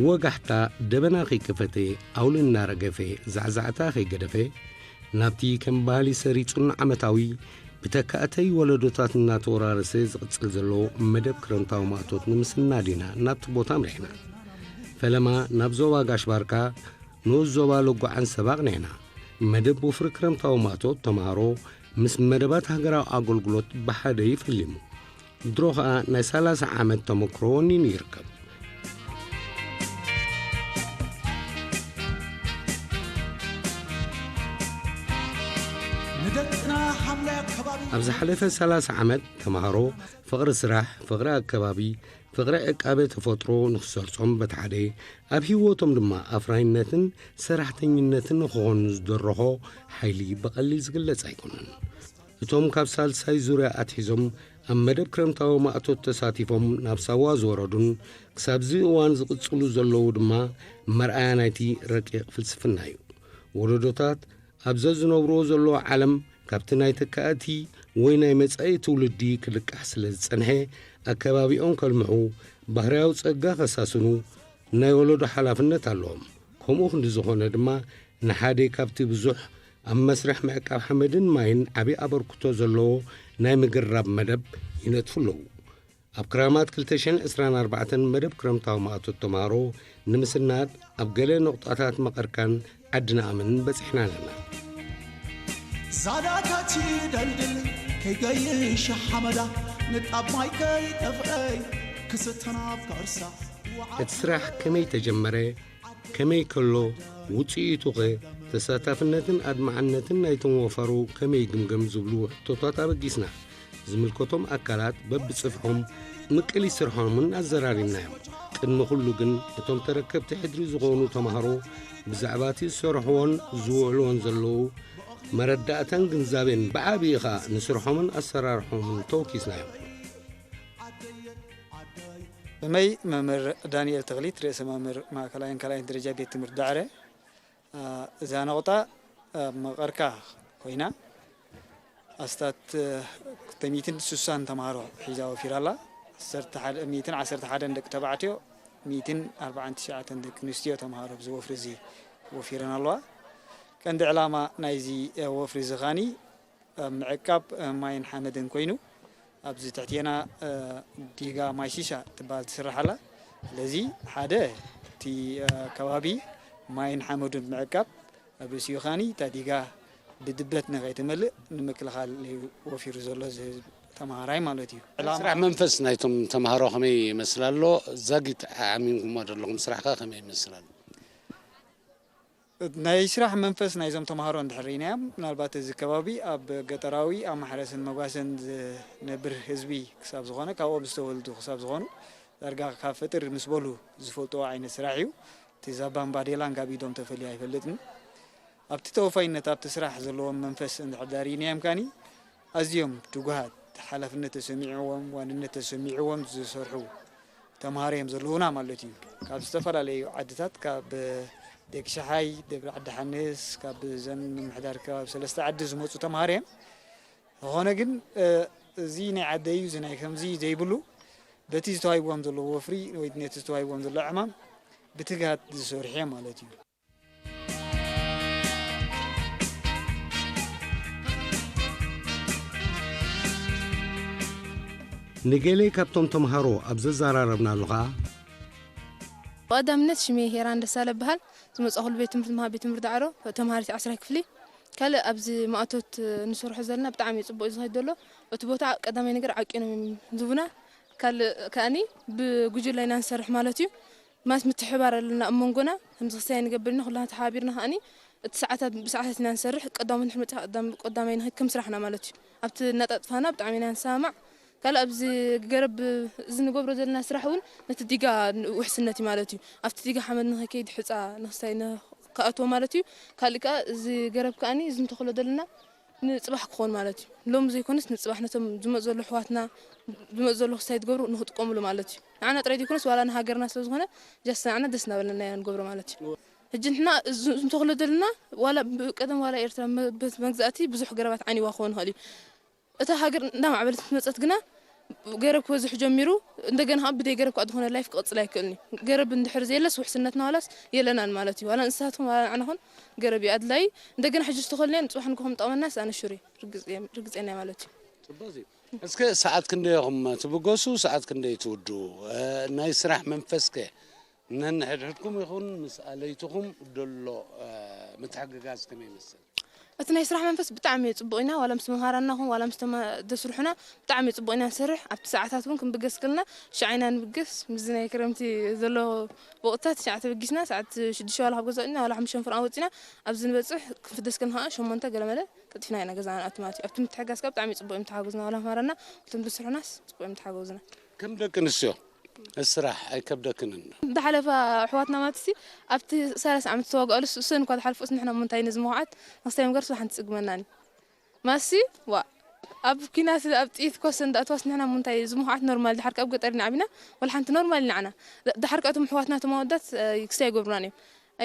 ወጋሕታ ደበና ከይከፈተ፣ ኣውሊ እናረገፈ፣ ዛዕዛዕታ ከይገደፈ፣ ናብቲ ከም ባህሊ ሰሪጹን ዓመታዊ ብተካእተይ ወለዶታት እናተወራረሰ ዝቕጽል ዘሎ መደብ ክረምታዊ ማእቶት ንምስናድ ኢና ናብቲ ቦታ ኣምሪሕና። ፈለማ ናብ ዞባ ጋሽ ባርካ፣ ንኡስ ዞባ ለጓዓን ሰብ ኣቕኒዕና። መደብ ወፍሪ ክረምታዊ ማእቶት ተምሃሮ ምስ መደባት ሃገራዊ ኣገልግሎት ብሓደ እዩ ፈሊሙ። ድሮ ኸኣ ናይ ሰላሳ ዓመት ተመክሮ ወኒኑ ይርከብ። ንደቅና ሓምላይ ኣከባቢ ኣብ ዝሓለፈ ሰላሳ ዓመት ተምሃሮ ፍቕሪ ስራሕ፣ ፍቕሪ ኣከባቢ፣ ፍቕሪ ዕቃበ ተፈጥሮ ንኽሰርጾም በቲ ሓደ፣ ኣብ ህይወቶም ድማ ኣፍራይነትን ሰራሕተኝነትን ንኽኾኑ ዝደረኾ ሓይሊ ብቐሊል ዝግለጽ ኣይኮነን። እቶም ካብ ሳልሳይ ዙርያ ኣትሒዞም ኣብ መደብ ክረምታዊ ማእቶት ተሳቲፎም ናብ ሳዋ ዝወረዱን ክሳብዚ እዋን ዝቕጽሉ ዘለዉ ድማ መርኣያ ናይቲ ረቂቕ ፍልስፍና እዩ። ወለዶታት ኣብ ዘዝነብርዎ ዘለዉ ዓለም ካብቲ ናይ ተካእቲ ወይ ናይ መጻኢ ትውልዲ ክልቃሕ ስለ ዝጸንሐ፣ ኣከባቢኦም ከልምዑ፣ ባህርያዊ ጸጋ ከሳስኑ ናይ ወለዶ ሓላፍነት ኣለዎም። ከምኡ ክንዲ ዝኾነ ድማ ንሓደ ካብቲ ብዙሕ ኣብ መስርሕ ምዕቃብ ሓመድን ማይን ዓቢ ኣበርክቶ ዘለዎ ናይ ምግራብ መደብ ይነጥፉ ኣለዉ። ኣብ ክራማት ክልተ ሽሕን ዕስራን ኣርባዕተን መደብ ክረምታዊ ማእቶት ተምሃሮ ንምስናድ ኣብ ገለ ነቑጣታት መቐርካን ዓዲ ነኣምን በጺሕና ኣለና። ዛዳታች ደልድል ከይገይሽ ሓመዳ ንጣብ ማይ ከይጠፍአይ ክስተናብ ከርሳ እቲ ስራሕ ከመይ ተጀመረ? ከመይ ከሎ? ውጽኢቱኸ? ተሳታፍነትን ኣድማዕነትን ናይቶም ወፈሩ ከመይ ይግምገም ዝብሉ ሕቶታት ኣበጊስና። ዝምልከቶም ኣካላት በብጽፍሖም ምቅሊ ስርሖምን ኣዘራሪብናዮም። ቅድሚ ኩሉ ግን እቶም ተረከብቲ ሕድሪ ዝኾኑ ተምሃሮ ብዛዕባ እቲ ዝሰርሕዎን ዝውዕልዎን ዘለዉ መረዳእታን ግንዛቤን ብዓቢኡ ኸኣ ንስርሖምን ኣሰራርሖምን ተወኪስናዮም። ስመይ መምህር ዳንኤል ተኽሊት፣ ርእሰ መምህር ማእከላይን ካልኣይን ደረጃ ቤት ትምህርቲ ዳዕረ። እ፣ እዛ ነቑጣ ኣብ መቐርካ ኮይና፣ ኣስታት ክልተ ሚእትን ስሳን ተምሃሮ ሒዛ ወፊራ ኣላ። ዓሰርተ ሓደ፣ ሚእትን ዓሰርተ ሓደን ደቂ ተባዕትዮ፣ ሚእትን ኣርባዓን ትሽዓተን ደቂ ኣንስትዮ ተምሃሮ ኣብዚ ወፍሪ እዚ ወፊረን ኣለዋ። ቀንዲ ዕላማ ናይዚ፣ እ፣ ወፍሪ እዚ ኸኣኒ ኣብ ምዕቃብ፣ እ፣ ማይን ሓመድን ኮይኑ፣ ኣብዚ ትሕቴና፣ እ፣ ዲጋ ማይ ሺሻ ትበሃል ትስራሕ ኣላ። ስለዚ ሓደ እቲ፣ እ፣ ከባቢ ማይን ሓመዱን ምዕቃብ፣ ኣብ ርእሲኡ ኸኣኒ እታ ዲጋ ብድበት ንኸይትመልእ ንምክልኻል እዩ ወፊሩ ዘሎ እዚ ህዝቢ ተምሃራይ ማለት እዩ። ዕላማ ስራሕ መንፈስ ናይቶም ተምሃሮ ከመይ ይመስል ኣሎ? ዛጊት ዓሚምኩሞ ዶ ኣለኹም? ስራሕ ከ ከመይ ይመስል ኣሎ? ናይ ስራሕ መንፈስ ናይዞም ተምሃሮ እንድሕር ርኢናዮም፣ ምናልባት እዚ ከባቢ ኣብ ገጠራዊ፣ ኣብ ማሕረስን መጓሰን ዝነብር ህዝቢ ክሳብ ዝኾነ፣ ካብኦም ዝተወልዱ ክሳብ ዝኾኑ፣ ዳርጋ ካብ ፈጥር ምስ በሉ ዝፈልጥዎ ዓይነት ስራሕ እዩ። እቲ ዛባን ባዴላን ካብ ኢዶም ተፈልዩ ኣይፈልጥን። ኣብቲ ተወፋይነት፣ ኣብቲ ስራሕ ዘለዎም መንፈስ እንድሕር ርኢናዮም ከኣኒ፣ ኣዝዮም ትጉሃት፣ ሓላፍነት ተሰሚዕዎም፣ ዋንነት ተሰሚዕዎም ዝሰርሑ ተምሃሮ እዮም ዘለዉና ማለት እዩ። ካብ ዝተፈላለዩ ዓድታት፣ ካብ ደቂ ሸሓይ፣ ደብረ ዓዲ ሓንስ፣ ካብ ዘን ምምሕዳር ከባቢ ሰለስተ ዓዲ ዝመጹ ተምሃሮ እዮም። ዝኾነ ግን፣ እ፣ እዚ ናይ ዓደይ እዩ፣ እዚ ናይ ከምዚ እዩ ዘይብሉ፣ በቲ ዝተዋሂብዎም ዘለዉ ወፍሪ ወይ ነቲ ዝተዋሂብዎም ዘሎ ዕማም ብትግሃት ዝሰርሑ እዮም ማለት እዩ። ንገለ ካብቶም ተምሃሮ ኣብ ዘዘራረብናሉ ኸኣ፣ ብቐዳምነት ሽመይ ሄራን ደሳለ እበሃል። ዝመጻእኩሉ ቤት ትምህርቲ ምሃብ ቤት ትምህርቲ ዳዕሮ፣ ተምሃሪት ዓስራይ ክፍሊ። ካልእ ኣብዚ ማእቶት ንሰርሖ ዘለና ብጣዕሚ ጽቡቕ እዩ ዝኸይድ ዘሎ። እቲ ቦታ ቀዳማይ ነገር ዓቂኖም እዮም ዝህቡና። ካልእ ከኣኒ ብጉጅለ ኢና ንሰርሕ ማለት እዩ። ማለት ምትሕብባር ኣለና ኣብ መንጎና፣ ከምዚ ክስታይ ንገብር ኢና፣ ኩልና ተሓባቢርና ከኣኒ እቲ ሰዓታት ብሰዓታት ኢና ንሰርሕ። ቀዳሞት ንድሕር መጺኻ ቀዳም-፣ ቀዳማይ ንኸይድ ከም ስራሕና ማለት እዩ። ኣብቲ እናጣጥፋና ብጣዕሚ ኢና ንሰማማዕ። ካልእ ኣብዚ ገረብ እዚ ንገብሮ ዘለና ስራሕ እውን ነቲ ዲጋ ውሕስነት እዩ ማለት እዩ። ኣብቲ ዲጋ ሓመድ ንኸይከይድ፣ ሕፃ ንክስታይ ንክኣትዎ ማለት እዩ። ካልእ ከኣ እዚ ገረብ ከኣኒ እዚ ንተኽሎ ዘለና ንጽባሕ ክኾን ማለት እዩ። ሎሚ ዘይኮነስ ንጽባሕ ነቶም ዝመጽኡ ዘለዉ ኣሕዋትና፣ ዝመጽኡ ዘለዉ ክስታይ ዝገብሩ ንክጥቀምሉ ማለት እዩ። ንዓና ጥራይ ዘይኮነስ ዋላ ንሃገርና ስለ ዝኾነ ጃስት ንዓና ደስ እናበለና ኢና ንገብሮ ማለት እዩ። ሕጂ ንሕና እዚ ንተኽሎ ዘለና ዋላ ብቀደም ዋላ ኤርትራ መ-፣ በቲ መግዛእቲ ብዙሕ ገረባት ዓንይዋ ክኾን ይኽእል እዩ። እታ ሃገር እንዳማዕበለት ምስ መጸት ግና ገረብ ክበዝሕ ጀሚሩ፣ እንደገና ከዓ ብደይ ገረብ ከዓ ዝኾነ ላይፍ ክቕፅል ኣይክእልን እዩ። ገረብ እንድሕር ዘየለስ ውሕስነትና ዋላስ የለናን ማለት እዩ። ዋላ እንስሳትኩም ዋላ ንዓና ኹን ገረብ እዩ ኣድላይ። እንደገና ሕጂ ዝተኸልናዮ ንፅባሕ ንግሆ ምጠቕመናስ ኣነ ሹር እየ፣ ርግፅ እየ፣ ርግፀኛ እየ ማለት እዩ። ጽቡቕ እዩ። እስከ ሰዓት ክንደይ ኢኹም ትብገሱ? ሰዓት ክንደይ ትውድኡ? እ፣ ናይ ስራሕ መንፈስከ ነንሕድሕድኩም ይኹን ምስ ኣለይትኹም ደሎ፣ እ፣ ምትሕግጋዝ ከመይ ይመስል? እቲ ናይ ስራሕ መንፈስ ብጣዕሚ እዩ ጽቡቕ ኢና። ዋላ ምስ መምሃራንና ኹን ዋላ ምስ ተማ-፣ ዘስርሑና ብጣዕሚ እዩ ጽቡቕ ኢና ንሰርሕ። ኣብቲ ሰዓታት እውን ክንብገስ ከለና ትሽዓ ኢና ንብገስ። ምስዚ ናይ ክረምቲ ዘሎ ወቕትታት ትሽዓ ተበጊስና ሰዓት ሽዱሽተ ዋላ ካብ ገዛ ወጺና ዋላ ሓሙሽተ ፍርቓ ወጺና ኣብዚ ንበጽሕ ክንፍደስ ከለና ከዓ ሸሞንተ ገለመለ ቀልጢፍና ኢና ገዛና ንኣቱ ማለት እዩ። ኣብቲ ምትሕጋዝ ከዓ ብጣዕሚ እዩ ጽቡቕ እዮም ተሓጉዝና። ዋላ መምሃራንና እቶም ዘስርሑናስ ጽቡቕ እዮም ተሓጎዝና። ከም ደቂ ኣንስትዮ ስራሕ ኣይከብደክንን? ዝሓለፋ ኣሕዋትና ማለት ሲ ኣብቲ ሰላሳ ዓመት ዝተዋግኣሉ እሰን እኳ ዝሓልፉስ ንሕና እሞ እንታይ ነዚ ምኹዓት ንክስታይ ምገርሱ ሓንቲ ጽግመናኒ ማሲ ዋ ኣብ ኪናት ኣብ ጥይት ኮስ እንዳእተዋስ ንሕና እሞ እንታይ እዚ ምኹዓት ኖርማል ድሓር ካብ ገጠር ኢና ዓቢና ወላ ሓንቲ ኖርማል ኢና ንዓና ድሓር ከኣቶም ኣሕዋትና እቶም ኣወዳት ክስታይ ይገብሩናን እዮም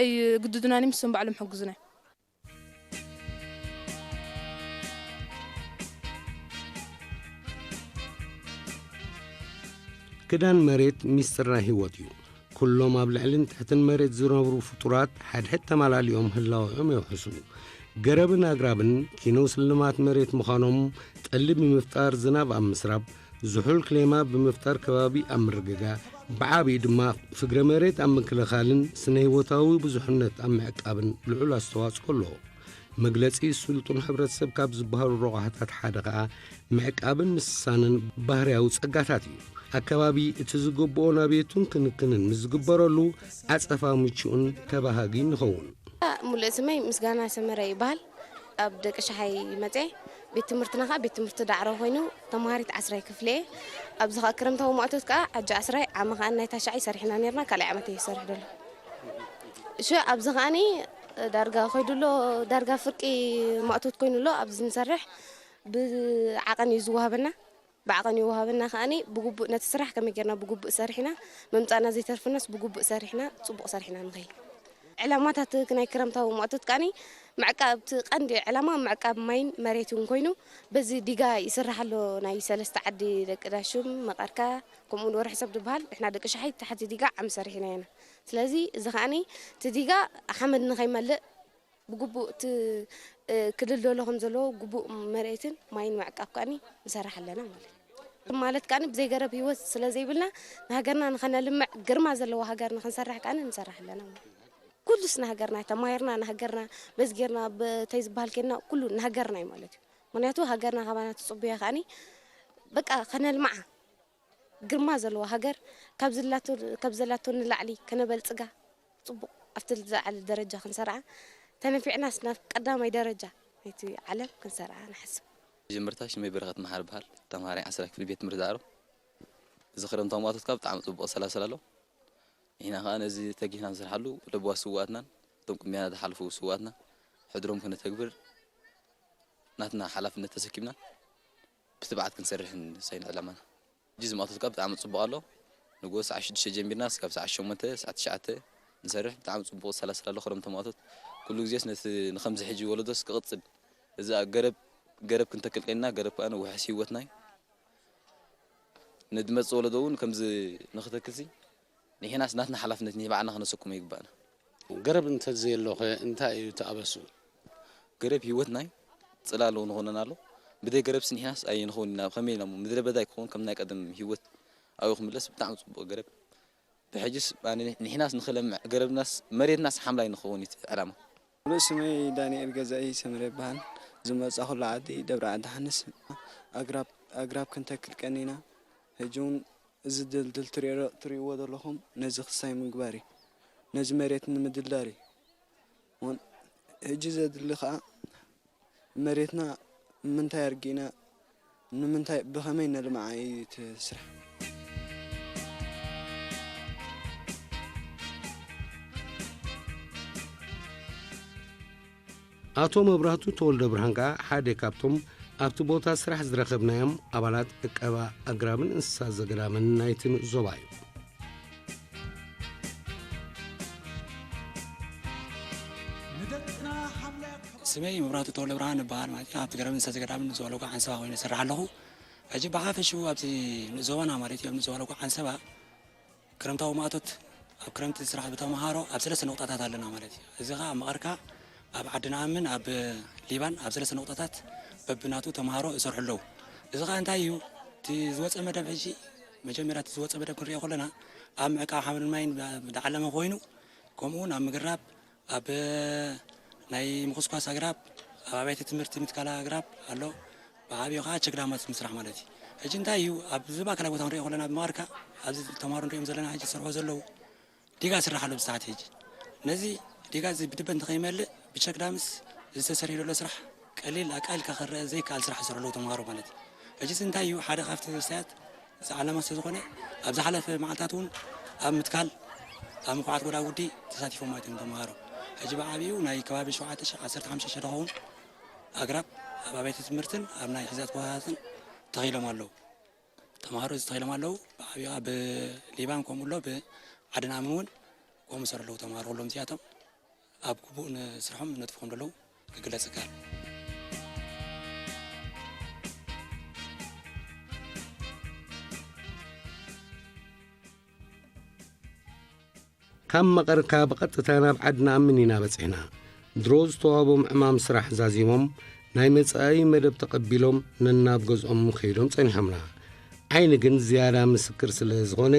ኣይግድዱናን እዮም እሶም ባዕሎም ሕግዙና እዮም። ክዳን መሬት ሚስጥር ናይ ህይወት እዩ። ኩሎም ኣብ ልዕልን ትሕትን መሬት ዝነብሩ ፍጡራት ሓድሕድ ተማላሊኦም ህላወኦም የውሕሱ። ገረብን ኣግራብን ኪኖ ስልማት መሬት ምዃኖም ጠሊ ብምፍጣር ዝናብ ኣብ ምስራብ ዝሑል ክሌማ ብምፍጣር ከባቢ ኣብ ምርግጋእ፣ ብዓብዪ ድማ ፍግረ መሬት ኣብ ምክልኻልን ስነ ህይወታዊ ብዙሕነት ኣብ ምዕቃብን ልዑል ኣስተዋፅኦ ኣለዎ። መግለፂ ስልጡን ሕብረተሰብ ካብ ዝበሃሉ ረቑሓታት ሓደ ከዓ ምዕቃብን ምስሳንን ባህርያዊ ፀጋታት እዩ። ኣከባቢ እቲ ዝግብኦ ናብየቱን ክንክንን ምስ ዝግበረሉ ዓፀፋ ምቹእን ተባሃጊ ንኸውን። ሙሉእ ስመይ ምስጋና ሰመረ ይበሃል። ኣብ ደቂ ሸሓይ መፅኤ። ቤት ትምህርትና ከዓ ቤት ትምህርቲ ዳዕሮ ኮይኑ ተምሃሪት ዓስራይ ክፍሊ እየ። ኣብዚ ከዓ ክረምታዊ ማእቶት ከዓ ዓጂ ዓስራይ ዓመ ከዓ ናይ ታሽዓይ ሰሪሕና ነርና ካልኣይ ዓመት እየ ዝሰርሕ ዘሎ። እሺ ኣብዚ ከዓኒ ዳርጋ ከይዱ ኣሎ ዳርጋ ፍርቂ ማእቶት ኮይኑ ኣሎ ኣብዚ ንሰርሕ ብዓቐን እዩ ዝወሃበና። ብዓቐን ይወሃበና ከኣኒ ብግቡእ ነቲ ስራሕ ከመይ ጌርና ብግቡእ ሰሪሕና ምምጻእና ዘይተርፍናስ ብግቡእ ሰሪሕና ጽቡቕ ሰሪሕና ንኸይድ። ዕላማታት ናይ ክረምታዊ ማእቶት ከኣኒ ምዕቃብ እቲ ቀንዲ ዕላማ ምዕቃብ ማይን መሬትን ኮይኑ በዚ ዲጋ ይስራሕ ኣሎ ናይ ሰለስተ ዓዲ ደቂ ዳሽም መቐርካ ከምኡ እውን ወርሒ ሰብ ዝበሃል ንሕና ደቂ ሸሓይ ታሕቲ ዲጋ ዓሚ ሰሪሕና ኢና። ስለዚ እዚ ከኣኒ እቲ ዲጋ ሓመድ ንኸይመልእ ብግቡእ እቲ ክልል ዶሎ ከም ዘለዎ ግቡእ መሬትን ማይን ምዕቃብ ከኣኒ ንሰርሕ ኣለና ማለት እዩ። ማለት ከኣኒ ብዘይ ገረብ ህይወት ስለ ዘይብልና ንሃገርና ንኸነልምዕ ግርማ ዘለዎ ሃገር ንኽንሰርሕ ከኣኒ ንሰርሕ ኣለና ማለት እዩ። ኩሉስ ንሃገርና ተማሂርና ንሃገርና በዚ ጌርና በተይ ዝበሃል ኬድና ኩሉ ንሃገርና እዩ ማለት እዩ። ምክንያቱ ሃገርና ካባና ትፅቡያ ከኣኒ በቃ ከነልምዓ ግርማ ዘለዋ ሃገር ካብ ዘላቶ ካብ ዘላቶ ንላዕሊ ከነበልጽጋ ጽቡቕ ኣብቲ ዝለዓለ ደረጃ ክንሰርዓ ተነፊዕናስ ናብ ቀዳማይ ደረጃ ናይቲ ዓለም ክንሰርዓ ንሓስብ። መጀመርታ ሽመይ በረኸት መሓሪ በሃል ተምሃራይ ዓስራ ክፍሊ ቤት ትምህርቲ ዳዕሮ። እዚ ክረምታዊ ማእቶት ከዓ ብጣዕሚ ጽቡቕ ኣሰላስላ ኣሎ። ንሕና ከዓ ነዚ ተጊህና ንሰርሓሉ ለበዋ ስውኣትናን እቶም ቅድሚያና ዝሓለፉ ስውኣትና ሕድሮም ክነተግብር ናትና ሓላፍነት ተሰኪምና ብትብዓት ክንሰርሕን ሳይን ዕላማና። ሕጂ ዝማእቶት ከዓ ብጣዕሚ ፅቡቕ ኣሎ። ንግሆ ሰዓት ሽዱሽተ ጀሚርና እስካብ ሰዓት ሸሞንተ ሰዓት ትሽዓተ ንሰርሕ ብጣዕሚ ፅቡቕ ዝሰላሰል ኣሎ ክረምቲ ማእቶት። ኩሉ ግዜስ ነቲ ንከምዚ ሕጂ ወለዶስ ክቕፅል እዚ ገረብ ገረብ ክንተክል ቀኒና ገረብ ከዓ ውሕስ ህይወትና እዩ። ንድመፅእ ወለዶ እውን ከምዚ ንክተክልሲ ንሕናስ ናትና ሓላፍነት ንባዕልና ክነሰክሞ ይግባእና። ገረብ እንተዘየሎ ኸ እንታይ እዩ እቲ ኣበስኡ? ገረብ ህይወትና እዩ። ፅላል እውን ይኾነና ኣሎ። ብደይ ገረብሲ ንሕናስ ኣይንኸውን ኢና። ከመይ ኢና እሞ ምድረ በዳ ኣይክኸውን ከም ናይ ቀደም ህይወት ኣብኡ ክምለስ ብጣዕሚ ፅቡቕ ገረብ። ብሕጅስ ኣነ ንሕናስ ንኽለምዕ ገረብናስ መሬትናስ ሓምላይ ንኸውን እዩ እቲ ዕላማ። ሙሉእ ስመይ ዳንኤል ገዛኢ ሰምረ ይበሃል። ዝመጻኹሉ ዓዲ ደብረ ዓዲ ሓንስ። ኣግራብ ኣግራብ ክንተክል ቀኒና። ሕጂ እውን እዚ ድልድል ትሪኦ- ትሪእዎ ዘለኹም ነዚ ክስታይ ምግባር እዩ። ነዚ መሬት ንምድልዳል እዩ። እን- ሕጂ ዘድሊ ከዓ መሬትና ንምንታይ ኣርጊእና ንምንታይ ብኸመይ ነልምዓ እዩ እቲ ስራሕ። ኣቶ መብራህቱ ተወልደብርሃን ከኣ ሓደ ካብቶም ኣብቲ ቦታ ስራሕ ዝረኸብናዮም ኣባላት ዕቀባ ኣግራብን እንስሳ ዘገዳምን ናይቲ ንኡስ ዞባ እዩ። ስመይ መብራህቱ ተወልደብርሃን እበሃል ማለት እዩ። ኣብቲ ገረብን እንስሳ ዘገዳምን ንኡስ ዞባ ዓንሰባ ኮይነ እሰርሕ ኣለኹ። ሕጂ ብሓፈሽኡ ኣብዚ ንዞባና ማለት እዩ፣ ኣብ ንዞባ ሎጎ ዓንሰባ ክረምታዊ ማእቶት፣ ኣብ ክረምቲ ስራሕ ብተምሃሮ ኣብ ሰለስተ ነቑጣታት ኣለና ማለት እዩ። እዚ ኸኣ ኣብ መቐርካ፣ ኣብ ዓዲ ንኣምን፣ ኣብ ሊባን ኣብ ሰለስተ ነቑጣታት በብናቱ ተምሃሮ ይሰርሑ ኣለዉ። እዚ ኸኣ እንታይ እዩ? እቲ ዝወፀ መደብ ሕጂ፣ መጀመርያ እቲ ዝወፀ መደብ ክንሪኦ ከለና ኣብ ምዕቃብ ሓመድን ማይን ዝዓለመ ኮይኑ፣ ከምኡ እውን ኣብ ምግራብ፣ ኣብ ናይ ምኹስኳስ ኣግራብ፣ ኣብ ኣብያተ ትምህርቲ ምትካል ኣግራብ ኣሎ። ብዓብዩ ኸዓ ቸክዳማት ምስራሕ ማለት እዩ። ሕጂ እንታይ እዩ ኣብዚ ማእከላይ ቦታ ክንሪኦ ከለና፣ ኣብ መቐርካ ኣብዚ ተምሃሮ ንሪኦም ዘለና ሕጂ ዝሰርሑ ዘለዉ ዲጋ ይስራሕ ኣሎ ብሰዓት ሕጂ። ነዚ ዲጋ እዚ ብድበ እንተኸይመልእ ብቸክዳምስ ዝተሰርሑ ዘሎ ስራሕ ቀሊል ኣቃልካ ክረአ ዘይከኣል ስራሕ ይሰርሑ ኣለዉ ተምሃሮ ማለት እዩ። ሕጂ እዚ እንታይ እዩ ሓደ ካብቲ ርሳያት ዝዓለማ ስለ ዝኾነ ኣብ ዝሓለፈ መዓልታት እውን ኣብ ምትካል ኣብ ምኹዓት ጎዳጉዲ ተሳቲፎም ማለት እዮም ተምሃሮ። ሕጂ ብዓብዩ ናይ ከባቢ ሸውዓተ ሽሕ ዓሰርተ ሓሙሽተ ሽሕ ዝኸውን ኣግራብ ኣብ ኣብያተ ትምህርትን ኣብ ናይ ሕዛት ቦታታትን ተኺሎም ኣለዉ። ተምሃሮ ዝተኺሎም ኣለዉ። ብዓብዩ ኣብ ሊባን ከምኡ ኣሎ ብዓዲ ንኣምን እውን ከምኡ ይሰርሑ ኣለዉ ተምሃሮ ኩሎም እዚኣቶም ኣብ ግቡእ ንስርሖም ነጥፍኩም ዘለዉ ክግለጽ ይከኣል። ካብ መቐርካ ብቐጥታ ናብ ዓድና ኣምን ኢና በጺሕና። ድሮ ዝተዋህቦም ዕማም ስራሕ ዛዚሞም ናይ መጻኢ መደብ ተቐቢሎም ነናብ ገዝኦም ከይዶም ጸኒሖምና። ዓይኒ ግን ዝያዳ ምስክር ስለ ዝኾነ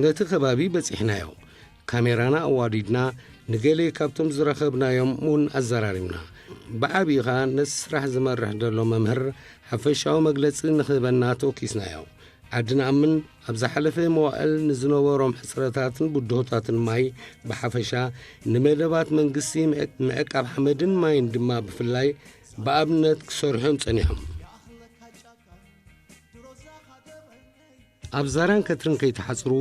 ነቲ ከባቢ በጺሕናዮ። ካሜራና ኣዋዲድና ንገሌ ካብቶም ዝረኸብናዮም እውን ኣዘራሪብና። ብዓብዩ ኸኣ ነቲ ስራሕ ዝመርሕ ዘሎ መምህር ሓፈሻዊ መግለጺ ንኽህበና ተወኪስናዮ። ዓዲ ንኣምን ኣብ ዝሓለፈ መዋእል ንዝነበሮም ሕጽረታትን ብድሆታትን ማይ ብሓፈሻ ንመደባት መንግስቲ ምዕቃብ ሓመድን ማይን ድማ ብፍላይ ብኣብነት ክሰርሑ እዮም ጸኒሖም። ኣብ ዛራን ከትርን ከይተሓጽሩ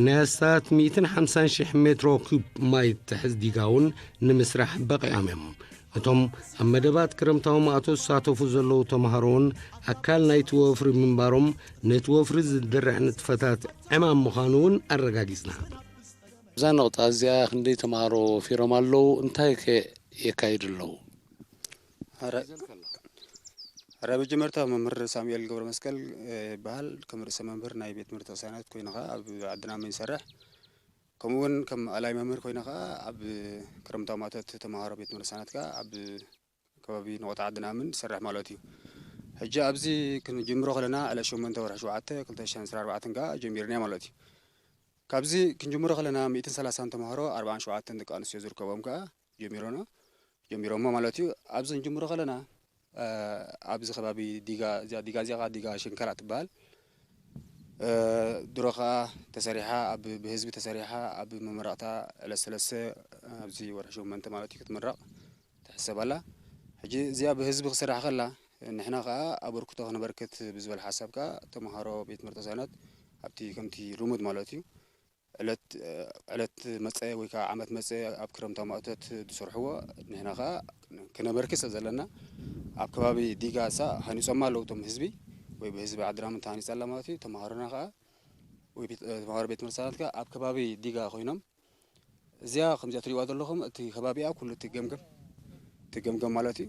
ናይ ኣስታት ሚእትን ሓምሳን ሽሕ ሜትሮ ኩብ ማይ ትሕዝ ዲጋ እውን ንምስራሕ በቒዖም እዮም። እቶም ኣብ መደባት ክረምታዊ ማእቶ ዝሳተፉ ዘለዉ ተምሃሮ እውን ኣካል ናይቲ ወፍሪ ምንባሮም ነቲ ወፍሪ ዝድርዕ ንጥፈታት ዕማም ምዃኑ እውን ኣረጋጊጽና። እዛ ነቑጣ እዚኣ ክንደይ ተምሃሮ ወፊሮም ኣለዉ? እንታይ ከ የካይዱ ኣለዉ? ሕራይ መጀመርታ መምህር ሳሙኤል ገብረመስቀል ይበሃል። ከም ርእሰ መምህር ናይ ቤት ትምህርቲ ቅሳነት ኮይነ ኸዓ ኣብ ዓድና መን ይሰርሕ። ከምኡ እውን ከም ኣላይ መምህር ኮይነ ኸዓ ኣብ ክረምታዊ ማእቶት ተምሃሮ ቤት ትምህርቲ ቅሳነት ከኣ ኣብ ከባቢ ነቑጣ ዓድና ምን ይሰርሕ ማለት እዩ። ሕጂ ኣብዚ ክንጅምሮ ከለና ዕለት ሸሞንተ ወርሒ ሸውዓተ ክልተ ሽሕን ዕስራን ኣርባዕተን ከኣ ጀሚርና ማለት እዩ። ካብዚ ክንጅምሮ ከለና ሚእትን ሰላሳን ተምሃሮ ኣርባዓን ሸውዓተን ደቂ ኣንስትዮ ዝርከቦም ከኣ ጀሚሮና ጀሚሮሞ ማለት እዩ። ኣብዚ ክንጅምሮ ከለና ኣብዚ ከባቢ ዲጋ እዚኣ ዲጋ እዚኣ ዲጋ ሸንከላ ትበሃል። ድሮ ከዓ ተሰሪሓ ኣብ ብህዝቢ ተሰሪሓ ኣብ መመረቕታ ዕለት ሰለስተ ኣብዚ ወርሒ ሸሞንተ ማለት እዩ ክትምረቕ ትሕሰብ ኣላ። ሕጂ እዚኣ ብህዝቢ ክስራሕ ከላ ንሕና ከዓ ኣበርክቶ ክነበርክት ብዝበል ሓሳብ ከዓ ተምሃሮ ቤት ትምህርቲ ሰነት ኣብቲ ከምቲ ልሙድ ማለት እዩ ዕለት ዕለት መፀ ወይ ከዓ ዓመት መፀ ኣብ ክረምታዊ ማእቶት ዝሰርሕዎ ንሕና ከዓ ክነበርክት ስለ ዘለና ኣብ ከባቢ ዲጋ እሳ ሃኒፆማ ኣለዉ እቶም ህዝቢ ወይ ብህዝቢ ዓድራም ተሃኒፃ ኣላ ማለት እዩ። ተምሃሮና ከዓ ወይ ተምሃሮ ቤት ትምህርቲ ሰነት ከዓ ኣብ ከባቢ ዲጋ ኮይኖም እዚኣ ከምዚኣ ትሪእዋ ዘለኹም እቲ ከባቢኣ ኩሉ እቲ ገምገም እቲ ገምገም ማለት እዩ።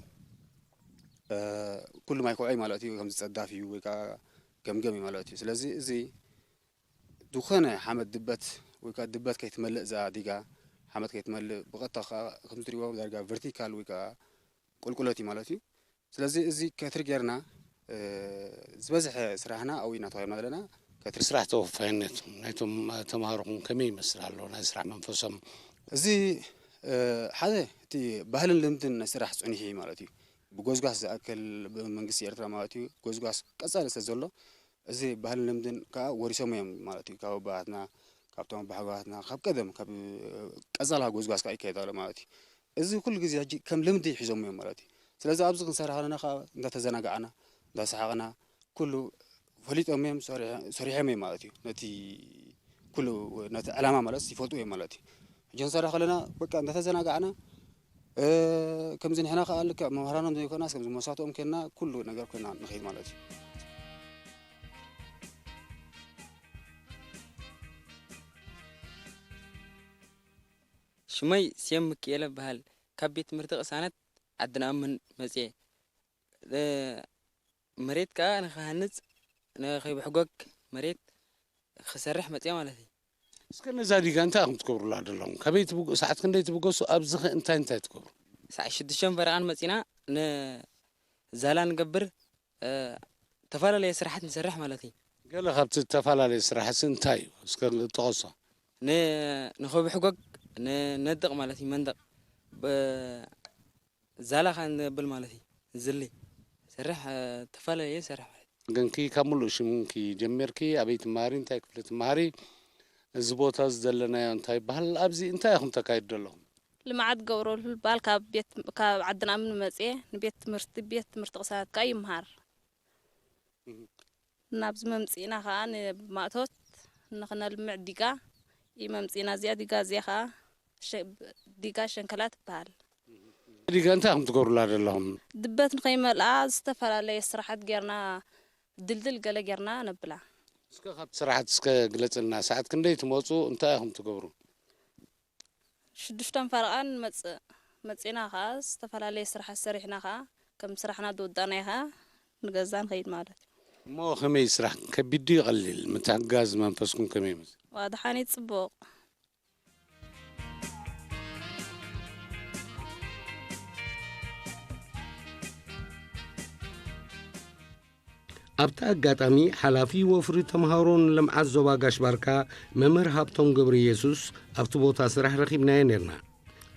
ኩሉ ማይ ኮዐይ ማለት እዩ ከምዚ ፀዳፍ እዩ ወይ ከዓ ገምገም እዩ ማለት እዩ። ስለዚ እዚ ዝኾነ ሓመድ ድበት ወይ ከዓ ድበት ከይትመልእ እዛ ዲጋ ሓመድ ከይትመልእ ብቐጥታ ከዓ ከምዚ ትሪእዎ ዳርጋ ቨርቲካል ወይ ከዓ ቁልቁለት እዩ ማለት እዩ። ስለዚ እዚ ከትሪ ጌርና ዝበዝሐ ስራሕና ኣብኡ ኢና ተዋሂብና ዘለና። ከትሪ ስራሕ ተወፋይነት ናይቶም ተምሃሮኹም ከመይ ይመስል ኣሎ ናይ ስራሕ መንፈሶም? እዚ ሓደ እቲ ባህልን ልምድን ናይ ስራሕ ፅኑሕ እዩ ማለት እዩ። ብጎዝጓስ ዝኣክል ብመንግስቲ ኤርትራ ማለት እዩ ጎዝጓስ ቀፃሊ ስለ ዘሎ እዚ ባህልን ልምድን ከዓ ወሪሶም እዮም ማለት እዩ ካብ ኣቦሃትና ካብቶም ኣባሓጎታትና ካብ ቀደም ካብ ቀፃላ ጎዝጓዝ ከዓ ይካየድ ኣሎ ማለት እዩ። እዚ ኩሉ ግዜ ሕጂ ከም ልምዲ ሒዞም እዮም ማለት እዩ። ስለዚ ኣብዚ ክንሰርሕ ከለና ከዓ እንዳተዘናጋዕና እንዳሰሓቕና ኩሉ ፈሊጦም እዮም ሰሪሖም እዮም ማለት እዩ። ነቲ ኩሉ ነቲ ዕላማ ማለት ይፈልጡ እዮም ማለት እዩ። ሕጂ ክንሰርሕ ከለና በቃ እንዳተዘናጋዕና ከምዚ ንሕና ከዓ ልክዕ መምህራኖም ዘይኮናስ ከምዚ መሳትኦም ኮይንና ኩሉ ነገር ኮይና ንኸይድ ማለት እዩ። ሽመይ ስየም ምክኤለ እበሃል። ካብ ቤት ትምህርቲ ቅሳነት ዓዲ ንኣምን መጽየ። መሬት ከኣ ንኽሃንጽ ንኸይብሕጎግ መሬት ክሰርሕ መፅየ ማለት እዩ። እስከ ነዛ ዲጋ እንታይ ኢኹም ትገብሩላ ዘለኹም? ከበይ ትብገ- ሰዓት ክንደይ ትብገሱ? ኣብዚ ኸ እንታይ እንታይ ትገብሩ? ሰዓት ሽዱሽተን ፈረቓን መፂና ንዛላ ንገብር፣ እ፣ ተፈላለየ ስራሓት ንሰርሕ ማለት እዩ። ገለ ካብቲ ዝተፈላለየ ስራሕሲ እንታይ እዩ? እስከ ጠቐሶ። ን- ንኸብሕጎግ ንነድቕ ማለት እዩ። መንደቕ ብ- ዛላ ኸዓ ንብል ማለት እዩ። ዝሊ ሰርሕ፣ እ፣ ተፈላለየ ሰርሕ ማለት እዩ። ግንኪ ካብ ሙሉእ ሽምኪ ጀሚርኪ ኣበይ ትመሃሪ? እንታይ ክፍሊ ትመሃሪ? እዚ ቦታ እዚ ዘለናዮ እንታይ ይበሃል? ኣብዚ እንታይ ኢኹም ተካይዱ ዘለኹም? ልምዓት ገብረሉ ልባል ካብ ቤት ካብ ዓድና ምኑ መፅየ ንቤት ትምህርቲ ቤት ትምህርቲ ቅሳነት ከዓ ይምሃር። ናብዚ መምፅእና ከዓ ንማእቶት ንክነልምዕ ዲጋ እዩ መምፅእና። እዚኣ ዲጋ እዚኣ ከዓ ሸ- ዲጋ ሸንከላ ትበሃል። ዲጋ እንታይ ኢኹም ትገብሩላ ዘለኹም? ድበት ንኸይመልኣ ዝተፈላለየ ስራሓት ጌርና ድልድል ገለ ጌርና ነብላ። እስከ ካብቲ ስራሕቲ እስከ ግለፅልና። ሰዓት ክንደይ ትመፁ? እንታይ ኢኹም ትገብሩ? ሽዱሽተን ፈረቓን መፅእ መፂና ከዓ ዝተፈላለየ ስራሓት ሰሪሕና ከዓ ከም ስራሕና ዝወዳእናዮ ከዓ ንገዛ ንኸይድ ማለት እዩ። እሞ ከመይ ስራሕ ከቢድ ድዩ ቀሊል? ምትሕግጋዝ መንፈስኩም ከመይ ይመስል? ዋ ድሓኒት ፅቡቕ። ኣብቲ ኣጋጣሚ ሓላፊ ወፍሪ ተምሃሮን ልምዓት ዞባ ጋሽ ባርካ መምህር ሃብቶም ገብረ ኢየሱስ ኣብቲ ቦታ ስራሕ ረኺብናዮ ነርና።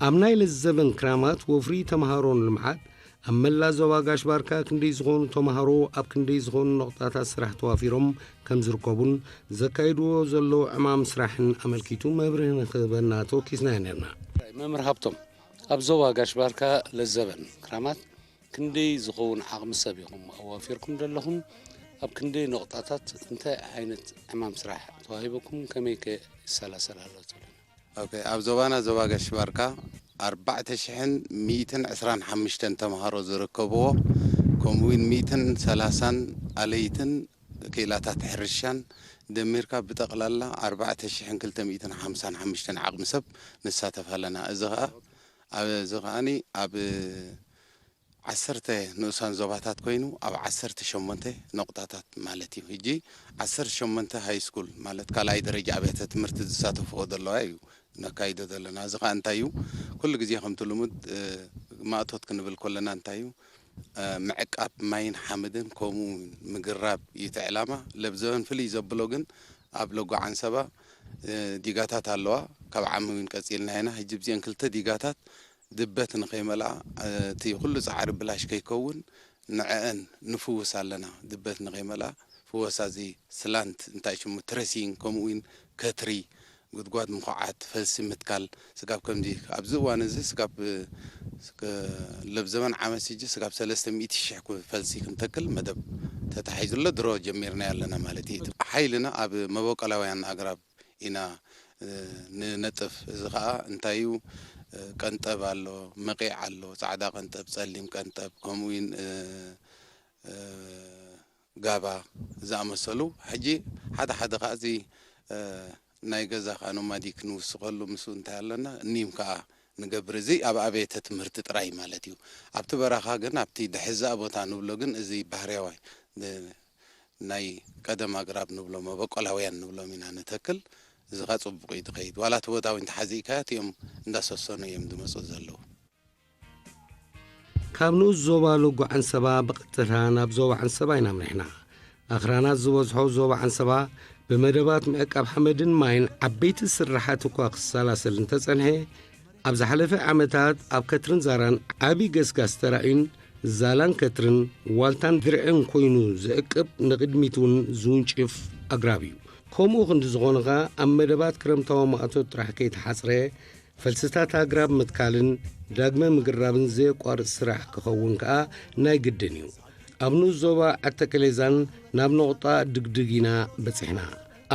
ኣብ ናይ ለዘበን ክራማት ወፍሪ ተምሃሮን ልምዓት ኣብ መላ ዞባ ጋሽ ባርካ ክንደይ ዝኾኑ ተምሃሮ ኣብ ክንደይ ዝኾኑ ነቑጣታት ስራሕ ተዋፊሮም ከም ዝርከቡን ዘካይድዎ ዘለዉ ዕማም ስራሕን ኣመልኪቱ መብርሂ ንክህበና ተወኪስናዮ ነርና። መምህር ሃብቶም ኣብ ዞባ ጋሽ ባርካ ለዘበን ክራማት ክንደይ ዝኸውን ዓቕሚ ሰብ ኢኹም ኣዋፊርኩም ዘለኹም? ኣብ ክንደይ ነቑጣታት እንታይ ዓይነት ዕማም ስራሕ ተዋሂበኩም? ከመይ ከ ይሰላሰል ኣሎ ትብሉና? ኦኬ፣ ኣብ ዞባና ዞባ ጋሽ ባርካ ኣርባዕተ ሽሕን ሚእትን ዕስራን ሓሙሽተን ተምሃሮ ዝርከብዎ ከምኡውን ሚእትን ሰላሳን ኣለይትን ክኢላታት ሕርሻን ደሚርካ ብጠቕላላ ኣርባዕተ ሽሕን ክልተ ሚእትን ሓምሳን ሓሙሽተን ዓቕሚ ሰብ ንሳተፍ ኣለና። እዚ ኸኣ ኣብ እዚ ኸኣኒ ኣብ ዓሰርተ ንኡሳን ዞባታት ኮይኑ ኣብ ዓሰርተ ሸሞንተ ነቑጣታት ማለት እዩ። ሕጂ ዓሰርተ ሸሞንተ ሃይ ስኩል ማለት ካልኣይ ደረጃ ኣብያተ ትምህርቲ ዝሳተፍኦ ዘለዋ እዩ ነካይዶ ዘለና። እዚ ኸኣ እንታይ እዩ? ኩሉ ግዜ ከምቲ ልሙድ እ፣ ማእቶት ክንብል ከለና እንታይ እዩ? እ፣ ምዕቃብ ማይን ሓመድን ከምኡ እውን ምግራብ እዩ እቲ ዕላማ። ለብዘበን ፍልይ ዘብሎ ግን ኣብ ሎጎ ዓንሰባ እ፣ ዲጋታት ኣለዋ። ካብ ዓሚ እውን ቀፂልና ኢና። ሕጂ ብዚአን ክልተ ዲጋታት ድበት ንኸይመልኣ እቲ ኩሉ ፃዕሪ ብላሽ ከይከውን ንዐአን ንፍውስ ኣለና። ድበት ንኸይመልኣ ፍወሳ እዚ ስላንት እንታይ ሽሙ ትረሲንግ ከምኡ እውን ከትሪ ጉድጓድ ምኹዓት ፈልሲ ምትካል ስጋብ ከምዚ ኣብዚ እዋን እዚ ስጋብ ለብ ዘመን ዓመት ስጂ ስጋብ ሰለስተ ሚእቲ ሽሕ ፈልሲ ክንተክል መደብ ተታሒዙ ኣሎ። ድሮ ጀሚርና ኣለና ማለት እዩ። ሓይልና ኣብ መበቆላውያን ኣግራብ ኢና ንነጥፍ። እዚ ኸዓ እንታይ እዩ? ቀንጠብ ኣሎ፣ መቒዕ ኣሎ፣ ፃዕዳ ቀንጠብ፣ ፀሊም ቀንጠብ ከምኡ እውን ጋባ ዝኣመሰሉ። ሕጂ ሓደ ሓደ ከዓ እዚ ናይ ገዛ ከዓ ኖማዲክ ንውስኸሉ ምስኡ እንታይ ኣለና እኒም ከዓ ንገብር። እዚ ኣብ ኣብያተ ትምህርቲ ጥራይ ማለት እዩ። ኣብቲ በረኻ ግን ኣብቲ ድሕዛእ ቦታ ንብሎ ግን እዚ ባህርያዋይ ናይ ቀደም ኣግራብ ንብሎ መበቆላውያን ንብሎም ኢና ንተክል። እዚ ኸ ፅቡቕ እዩ ትኸይድ ዋላ እቲ ቦታ እውን ተሓዚእካዮ እቲኦም እንዳሰሰኑ እዮም ዝመፁ ዘለዉ። ካብ ንኡስ ዞባ ሎጎ ዓንሰባ ብቐጥታ ናብ ዞባ ዓንሰባ ኢና ኣምሪሕና። ኣኽራናት ዝበዝሖ ዞባ ዓንሰባ ብመደባት ምዕቃብ ሓመድን ማይን ዓበይቲ ስራሓት እኳ ክሰላሰል እንተጸንሐ፣ ኣብ ዝሓለፈ ዓመታት ኣብ ከትርን ዛራን ዓቢ ገስጋስ ተራእዩን ዛላን ከትርን ዋልታን ድርዕን ኮይኑ ዝዕቅብ ንቕድሚት እውን ዝውንጭፍ ኣግራብ እዩ። ከምኡ ክንዲ ዝኾነ ኸኣ ኣብ መደባት ክረምታዊ ማእቶት ጥራሕ ከይተሓጽረ ፈልስታት ኣግራብ ምትካልን ዳግመ ምግራብን ዘየቋርጽ ስራሕ ክኸውን ከኣ ናይ ግድን እዩ። ኣብ ንኡስ ዞባ ዓተከሌዛን ናብ ነቑጣ ድግድግ ኢና በጺሕና።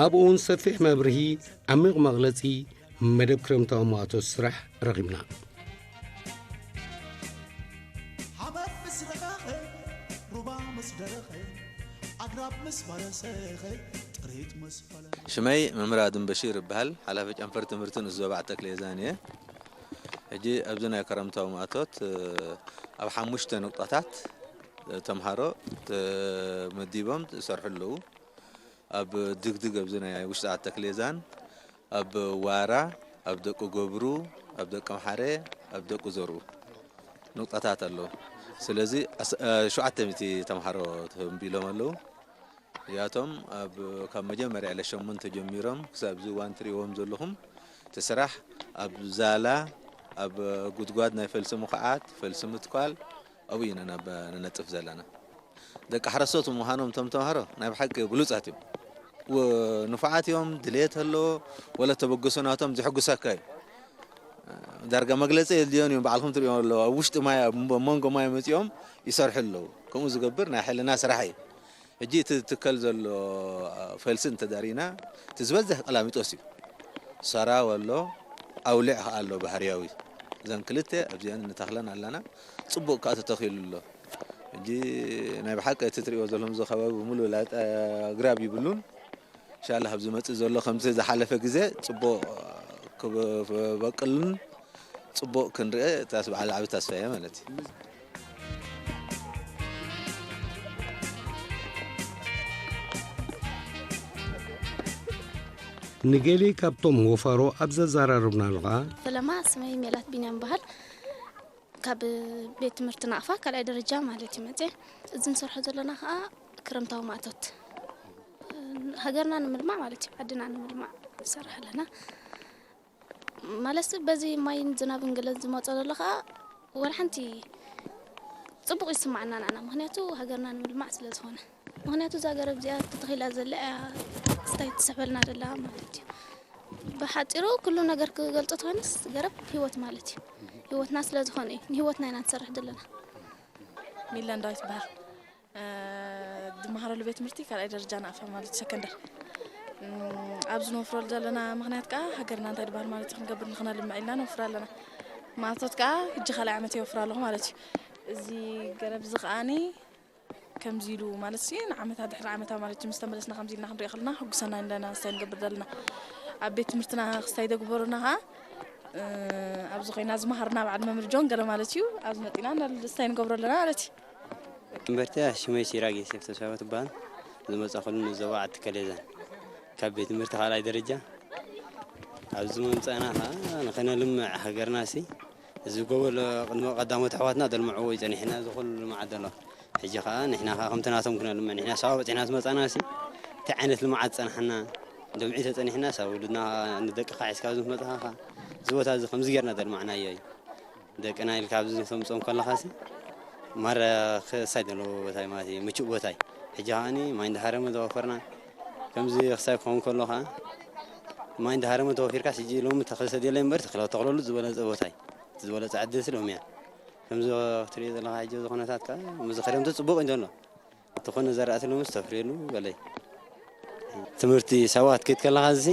ኣብኡ እውን ሰፊሕ መብርሂ፣ ዓሚቕ መቕለጺ፣ መደብ ክረምታዊ ማእቶት ስራሕ ረኺብና። ሓመድ ምስ ረኸኸ ሩባ ምስ ደረኸ ኣግራብ ምስ በረሰኸ ጥሪት ምስ ፈለለ ሽመይ መምህር ኣድም በሺር እበሃል፣ ሓላፊ ጨንፈር ትምህርቲ ንኡስ ዞባ ዓተክሌዛን እየ። ሕጂ ኣብዚ ናይ ክረምታዊ ማእቶት ኣብ ሓሙሽተ ነቑጣታት ተምሃሮ ተመዲቦም ይሰርሑ ኣለዉ። ኣብ ድግድግ ኣብዚ ናይ ውሽጢ ዓዲ ተክሌዛን ኣብ ዋራ ኣብ ደቂ ገብሩ ኣብ ደቂ ኣምሓረ ኣብ ደቂ ዘርኡ ንቁጣታት ኣለዉ። ስለዚ ኣስ- እ፣ ሸውዓተ ሚእቲ ተምሃሮ ተንቢሎም ኣለዉ። እዚኣቶም ኣብ ካብ መጀመርያ ዕለት ሸሞንተ ጀሚሮም ክሳብ እዚ እዋን ትርእይዎም ዘለኹም እቲ ስራሕ ኣብ ዛላ ኣብ ጉድጓድ ናይ ፈልሲ ምኹዓት ፈልሲ ምትኳል ኣብኡ ኢና ናብ ንነጥፍ ዘለና። ደቂ ሓረስቶት ምዃኖም እቶም ተምሃሮ ናይ ብሓቂ ብሉጻት እዮም። ው- ንፉዓት እዮም፣ ድሌት ኣለዎ፣ ወለ ተበገሶ ናቶም ዘሕጉሰካ እዩ። ዳርጋ መግለጺ የድልዮን እዮም፣ ባዕልኹም ትርእዮ ኣለዎ። ኣብ ውሽጢ ማይ ኣብ መንጎ ማይ መጺኦም ይሰርሑ ኣለዉ። ከምኡ ዝገብር ናይ ሕልና ስራሕ እዩ። ሕጂ እቲ ትከል ዘሎ ፈልሲ እንተዳሪና እቲ ዝበዝሕ ቀላሚጦስ እዩ። ሰራው ኣሎ፣ ኣውሊዕ ከኣ ኣሎ ባህርያዊ። እዘን ክልተ ኣብዚአን ንተኽለን ኣለና። ጽቡቕ ከኣ ተተኺሉ ኣሎ። ሕጂ ናይ ብሓቂ እቲ ትርእይዎ ዘለኹም እዚ ከባቢ ብምሉእ ላጥ ኣግራብ ይብሉን። ኢንሻላህ ኣብ ዝመጽእ ዘሎ ከምቲ ዝሓለፈ ግዜ ጽቡቕ ክበቅልን ጽቡቕ ክንርኢ ታስ በዓል ዓቢ ተስፋ እየ ማለት እዩ። ንገሌ ካብቶም ወፋሮ ኣብ ዘዘራረብናሉ ኸኣ፣ ፈለማ ስመይ ሜላት ቢንያም በሃል። ካብ ቤት ትምህርቲ ናቕፋ ካልኣይ ደረጃ ማለት እዩ መፅየ። እዚ ንሰርሖ ዘለና ከዓ ክረምታዊ ማእቶት ሃገርና ንምልማዕ ማለት እዩ፣ ዓድና ንምልማዕ ንሰርሕ ኣለና። ማለት በዚ ማይን ዝናብን ገለ ዝመፆ ዘሎ ከዓ ወላ ሓንቲ ፅቡቕ ይስማዓና ንዓና፣ ምክንያቱ ሃገርና ንምልማዕ ስለ ዝኾነ። ምክንያቱ እዛ ገረብ እዚኣ ተተኺላ ዘላ እያ ስታይ ትስሕበልና ዘላ ማለት እዩ። ብሓፂሩ ኩሉ ነገር ክገልፆ ተኮይንስ ገረብ ህይወት ማለት እዩ። ህይወትና ስለ ዝኾነ እዩ ንህይወትና ኢና ንሰርሕ ዘለና። ሚለን ዳዊት ይበሃል። ዝመሃረሉ ቤት ትምህርቲ ካልኣይ ደረጃ ናቕፋ ማለት ሰከንደር። ኣብዚ ንወፍረሉ ዘለና ምክንያት ከዓ ሃገርና እንታይ ዝበሃል ማለት እዩ ክንገብር ንክነልምዕ ኢልና ንወፍር ኣለና። ማእቶት ከዓ ሕጂ ካልኣይ ዓመት የወፍር ኣለኹ ማለት እዩ። እዚ ገረብ እዚ ከዓኒ ከምዚ ኢሉ ማለት ሲ ንዓመታ ድሕሪ ዓመታ ማለት እዩ ምስ ተመለስና ከምዚ ኢልና ክንሪኦ ከለና ሕጉሰና ኣለና። ክስታይ ንገብር ዘለና ኣብ ቤት ትምህርትና ክስታይ ደግበሩና ከዓ ኣብዚ ኮይና ዝመሃርና በዓል መምህር ጆን ገለ ማለት እዩ። ኣብዚ መጢና ክስታይ ንገብሮ ኣለና ማለት እዩ። መጀመርታ ሽመይ ሲራክ ዮሴፍ ተስፋ ትበሃል። ዝመጻእኩሉ ንዞባ ዓዲ ከሌዛን ካብ ቤት ትምህርቲ ካልኣይ ደረጃ ኣብዚ ምምጻእና ከዓ ንኸነልምዕ ሃገርና ሲ እዚ ጎቦ ለ- ቅድሚ ቀዳሞት ኣሕዋትና ደልምዕዎ እዩ ጸኒሕና እዚ ኩሉ ልምዓት ዘሎ ሕጂ ከዓ ንሕና ከዓ ከምቲ ናቶም ክነልምዕ ንሕና ሳዋ በፂሕና ዝመጻና ሲ እንታይ ዓይነት ልምዓት ጸናሕና ደምዒ ተጸኒሕና ሳ ውሉድና ከዓ ንደቅኻ ሒዝካ ኣብዚ መጽኻ ከዓ እዚ ቦታ እዚ ከምዚ ጌርና ደልማዕናዮ እዩ ደቅና ኢልካ ኣብዚ ተምፅኦም ከለኻሲ ማራ ክሳይ ዘለዎ ቦታ እዩ ማለት እዩ ምቹእ ቦታ እዩ ሕጂ ከዓኒ ማይ እንዳሃረመ ተወፈርና ከምዚ ክሳይ ክኸውን ከሎ ከዓ ማይ እንዳሃረመ ተወፊርካስ ሕጂ ሎሚ ተኽሊ ሰድየለይ እምበር ተኽሊ ተኽለሉ ዝበለፀ ቦታ እዩ ዝበለፀ ዕድልሲ ሎሚ እያ ከምዚ ክትሪኦ ዘለኻ ሕጂ እዚ ኩነታት ከዓ ምዚ ክረምቲ ፅቡቅ እዩ ዘሎ ዝኾነ ዘራእቲ ሎምስ ተፍርየሉ በለይ ትምህርቲ ሰባት ክትከለኻ እዚ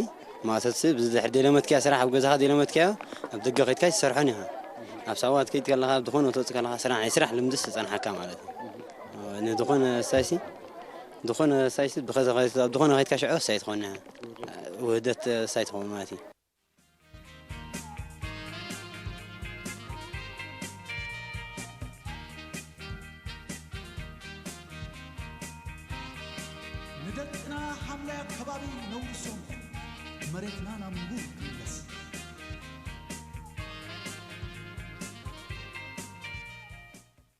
ማእቶትሲ ብዝድሕር ደለመትክያ ስራሕ ኣብ ገዛኻ ደለመትክያ ኣብ ደገ ከድካ ይሰርሖን ኢኻ ኣብ ሰባት ክትከለኻ ዝኾነ ትወፅእ ከለኻ ስራሕ ናይ ስራሕ ልምድስ ዝፀንሓካ ማለት እዩ ንዝኾነ ሳይሲ ዝኾነ ሳይሲ ኣብ ዝኾነ ከድካ ሽዑ ሳይ ትኾን ውህደት ሳይ ትኸውን ማለት እዩ ንደቅና ሓምላይ ኣከባቢ ነውርሶም መሬትና ናብ ንቡር ትምለስ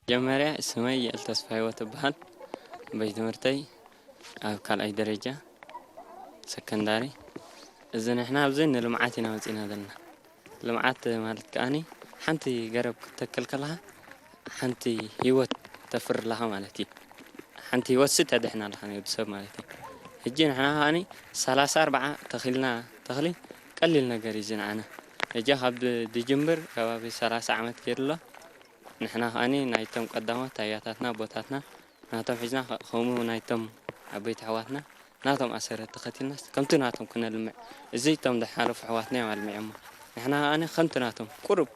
መጀመርያ ስመይ ይእል ተስፋ ህይወት እበሃል ቤት ትምህርተይ ኣብ ካልኣይ ደረጃ ሰከንዳሪ እዚ ንሕና ኣብዚ ንልምዓት ኢና መፂና ዘለና ልምዓት ማለት ከኣኒ ሓንቲ ገረብ ክትተክል ከለኻ ሓንቲ ህይወት ተፍሪ ኣለኻ ማለት እዩ ሓንቲ ህይወት ሲ ተድሕን ኣለኻ ንወዲ ሰብ ማለት እዩ ሕጂ ንሕና ከኣኒ ሰላሳ ኣርባዓ ተኺልና ተኽሊ ቀሊል ነገር እዩ ዝንዓና ሕጂ ካብ ድጅምር ከባቢ ሰላሳ ዓመት ገይሩ ኣሎ ንሕና ከኣኒ ናይቶም ቀዳሞት ኣያታትና ኣቦታትና ናቶም ሒዝና ከምኡ ናይቶም ዓበይቲ ኣሕዋትና ናቶም ኣሰረት ተኸቲልናስ ከምቲ ናቶም ክነልምዕ እዚ እቶም ዝሓለፉ ኣሕዋትና እዮም ኣልሚዖሞ ንሕና ከኣኒ ከምቲ ናቶም ቁሩብ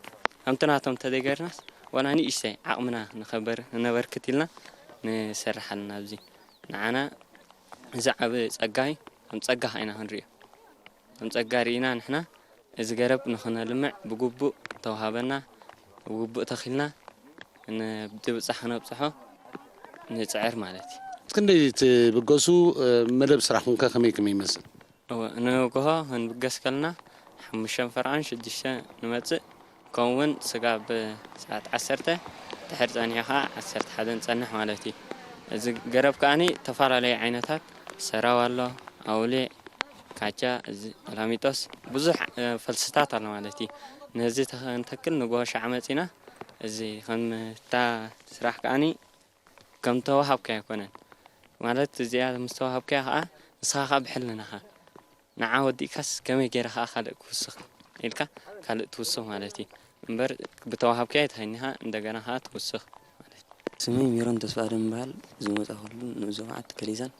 ከምቲ ናቶም ተደገርናስ ዋላ ንእሽተይ ዓቕምና ንኸበር ነበርክት ኢልና ንሰርሕ ኣለና ኣብዚ ንዓና እዚ ዓቢ ጸጋ እዩ ከም ጸጋ ኢና ክንሪኦ ከም ጸጋ ርኢና ንሕና እዚ ገረብ ንኽነልምዕ ብግቡእ ተውሃበና ብግቡእ ተኺልና ንብጻሕ ክነብጽሖ ንጽዕር ማለት እዩ። ክንደይ ትብገሱ? መደብ ስራሕኩም ከ ከመይ ከመይ ይመስል? እወ፣ ንግሆ ክንብገስ ከለና ሓሙሽተ ፈርቓን ሽዱሽተ ንመጽእ። ከምኡውን ስጋብ ሰዓት ዓሰርተ ድሕር ጸኒሑ ኸዓ ዓሰርተ ሓደ ንጸንሕ ማለት እዩ። እዚ ገረብ ከዓኒ ዝተፈላለዩ ዓይነታት ሰራው ኣሎ፣ ኣውሊዕ፣ ካቻ፣ እዚ ቀላሚጦስ፣ ብዙሕ ፈልስታት ኣሎ ማለት እዩ። ነዚ ተኸ- ንተክል ንግሆ ሻዕ መጺና። እዚ ከምታ ስራሕ ከዓኒ ከም ተዋሃብካዮ ኣይኮነን። ማለት እዚኣ ምስ ተዋሃብካያ ከዓ ንስኻ ከዓ ብሕልናኻ ንዓ ወዲእካስ ከመይ ገይረ ከዓ ካልእ ክውስኽ ኢልካ ካልእ ትውስኽ ማለት እዩ። እምበር ብተዋሃብካዮ ተሃኒኻ እንደገና ከዓ ትውስኽ ማለት እዩ። ስመይ ሜሮን ተስፋ ኣደም ይበሃል። ዝመፃ ኩሉ ንኡስ ዞባ ዓዲ ከሊዛን።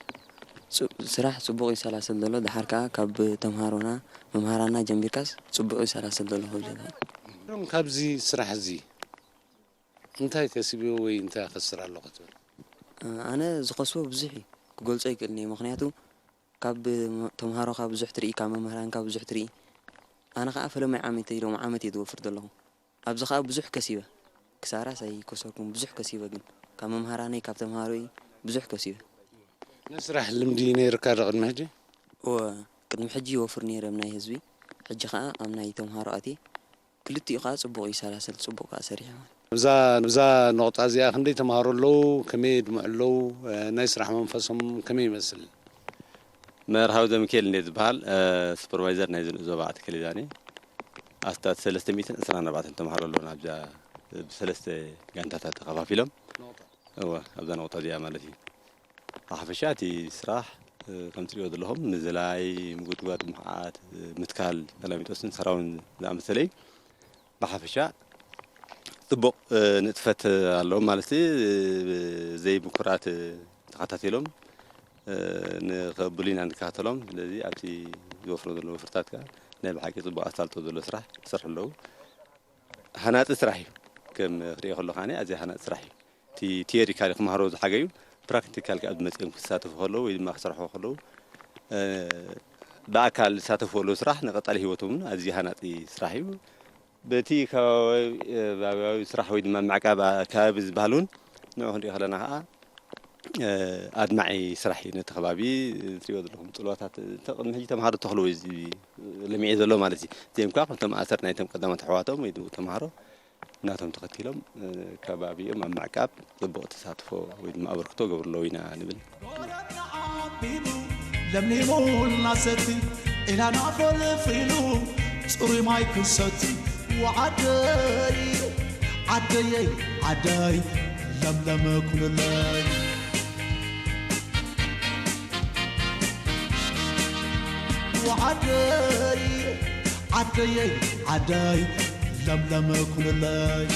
ስራሕ ፅቡቕ ይሰላሰል ዘሎ። ድሓር ከዓ ካብ ተምሃሮና መምሃራና ጀሚርካስ ፅቡቕ ይሰላሰል ዘሎ ክብል ይኽእል። ካብዚ ስራሕ እዚ እንታይ ከሲብዮ ወይ እንታይ ከስር ኣለኹ ትብል? ኣነ ዝኸስቦ ብዙሕ እዩ፣ ክገልጾ ኣይክእልን እየ። ምኽንያቱ ካብ ተምሃሮኻ ብዙሕ ትርኢ፣ ካብ መምህራንካ ብዙሕ ትርኢ። ኣነ ኸዓ ፈለማይ ዓመት ኢሎም ዓመት እየ ዝወፍር ዘለኹ። ኣብዚ ኸዓ ብዙሕ ከሲበ። ክሳራስ ኣይከሰርኩን፣ ብዙሕ ከሲበ ግን ካብ መምሃራነይ ካብ ተምሃሮይ ብዙሕ ከሲበ። ናይ ስራሕ ልምዲ ነይርካ ዶ ቅድሚ ሕጂ? እወ፣ ቅድሚ ሕጂ ይወፍር ነይረ ኣብ ናይ ህዝቢ። ሕጂ ኸዓ ኣብ ናይ ተምሃሮ ኣትየ። ክልቲኡ ከዓ ፅቡቅ እዩ ሰላሰል ፅቡቅ ከዓ ሰሪሑ ማለት እዛ እዛ ነቑጣ እዚኣ ክንደይ ተምሃሮ ኣለዉ? ከመይ የድምዑ ኣለዉ? ናይ ስራሕ መንፈሶም ከመይ ይመስል? መርሃዊ ዘምክኤል እንዴ ዝበሃል ሱፐርቫይዘር ናይ ዝንእ ዞባ ኣትክል ዛኒ ኣስታት ሰለስተ ሚእትን ዕስራን ኣርባዕተን ተምሃሮ ኣለዉ ናብዛ ብሰለስተ ጋንታታት ተኸፋፊሎም እወ ኣብዛ ነቑጣ እዚኣ ማለት እዩ። ብሓፈሻ እቲ ስራሕ ከም ትሪኦ ዘለኹም ምዝላይ፣ ምጉድጓድ፣ ምኽዓት፣ ምትካል፣ ቀላሚጦስን ሰራውን ዝኣመሰለ እዩ። ብሓፈሻ ፅቡቕ ንጥፈት ኣለዎም ማለት ዘይምኩራት ተኸታቲሎም ንኸብሉይና ንከታተሎም። ስለዚ ኣብቲ ዝወፍሮ ዘለዎ ፍርታት ከዓ ናይ ብሓቂ ፅቡቕ ኣሳልጦ ዘሎ ስራሕ ይሰርሑ ኣለዉ። ሃናፂ ስራሕ እዩ። ከም ክሪኦ ከሎ ከዓኒ ኣዝያ ሃናፂ ስራሕ እዩ። እቲ ቲዮሪካሊ ክመሃሮ ዝሓገዩ ፕራክቲካል ካብ መፅኦም ክሳተፉ ከለዉ ወይ ድማ ክሰርሑ ከለዉ ብኣካል ዝሳተፉ ከለዉ ስራሕ ንቐፃሊ ህይወቶም እውን ኣዝዩ ሃናፂ ስራሕ እዩ። በቲ ከባቢያዊ ስራሕ ወይ ድማ ምዕቃብ ከባቢ ዝበሃል እውን ንዑ ክንሪኦ ከለና ከዓ ኣድማዒ ስራሕ እዩ። ነቲ ከባቢ ትሪኦ ዘለኹም ፅልዋታት ቅድሚ ሕጂ ተምሃሮ ተኽልዎ እዩ ለሚዑ ዘሎ ማለት እዩ። እዚኦም ከዓ ከምቶም ኣሰር ናይቶም ቀዳሞት ኣሕዋቶም ወይ ተምሃሮ ናቶም ተኸቲሎም ከባቢኦም ኣብ ምዕቃብ ፅቡቕ ተሳትፎ ወይ ድማ ኣበርክቶ ገብሩ ኣለዉ ኢና ንብል። ለምሊሙ እናሰቲ ኢላና ፈልፊሉ ፅሩይ ማይ ክሰቲ ወዓደይ ዓደየይ ዓደይ ለምለም ኩልለይ ወዓደይ ዓደየይ ዓደይ ለምለም ኩልለይ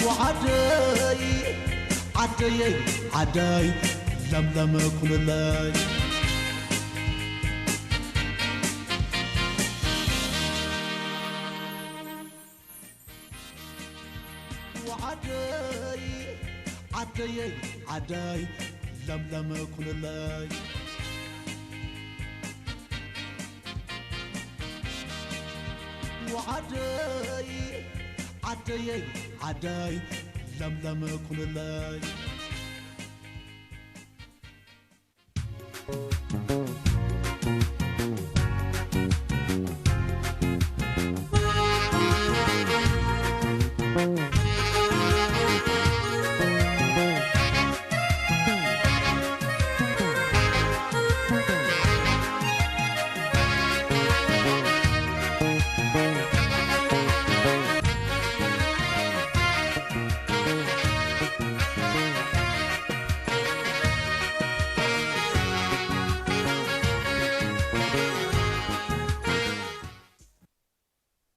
ወዓደይ ዓደየይ ዓደይ ለምለም ኩልለይ ወዓደይ ዓደየይ ዓደይ ለምለም ኩልለይ ወዓደይ ዓደየይ ዓደይ ለምለም ኩልለይ